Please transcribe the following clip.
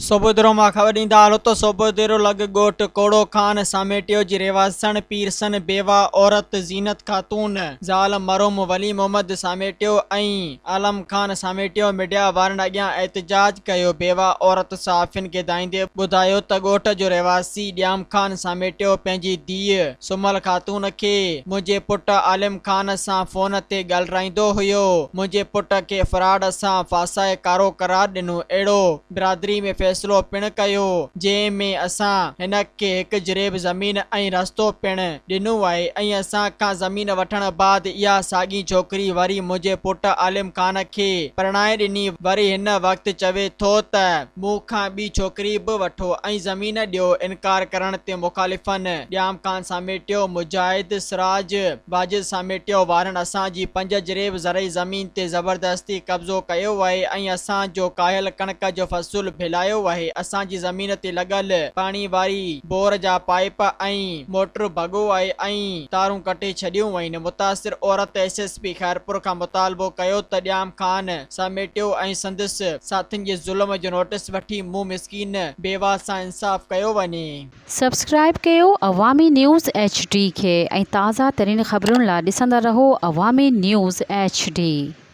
صوڀوديرو مان خبر ڏيندا هلو ته صوڀوديرو لڳ ڳوٺ ڪوڙو خان ساميٽيو جي رهواسڻ پيرسن بيواهه عورت زينت خاتون زال مرحوم ولي محمد ساميٽيو ۽ عالم خان ساميٽيو ميڊيا وارن اڳيان احتجاج ڪيو بيواهه عورت صحافين کي دانهيندي ٻڌايو ته ڳوٺ جو رهواسي ڄام خان ساميٽيو پنهنجي ڌيء سمل خاتون کي منهنجي پٽ عالم خان سان فون تي ڳالهرائيندو هيو، منهنجي پٽ کي فراڊ سان ڦاسائي ڪارو قرار ڏنو، اهڙو برادري ۾ فيصلو پڻ ڪيو، جنهن ۾ اسان هن کي هڪ جريب زمين ۽ رستو پڻ ڏنو آهي ۽ اسان کان زمين وٺڻ بعد اها ساڳي ڇوڪري وري منهنجي پٽ عالم خان کي پرڻائي ڏني، وري هن وقت چوي ٿو ته. مون کان ٻي ڇوڪري به وٺو ۽ زمين ڏيو، انڪار ڪرڻ تي مخالفن ڄام خان ساميٽيو، مجاهد سراج، واجد ساميٽيو وارن اسان جي پنج جريب زرعي زمين تي زبردستي قبضو ڪيو آهي ۽ اسان جو ڪاهيل ڪڻڪ جو فصل ڀيلايو آهي، اسان جي زمين تي لڳل پاڻي واري بور جا پائيپ ۽ موٽر ڀڳو آهي ۽ تارون ڪٽي ڇڏيون آهن، متاثر عورت ايس ايس پي خيرپور کان مطالبو ڪيو ته ڄام خان ساميٽيو ۽ سندس ساٿين جي ظلم جو نوٽيس وٺي مون مسڪين بيواهه سان انصاف ڪيو وڃي. سبسڪرائيب ڪيو عوامي نيوز ايڇ ڊي کي ۽ تازه ترين خبرن لا ڏسندا رهو عوامي نيوز ايڇ ڊي.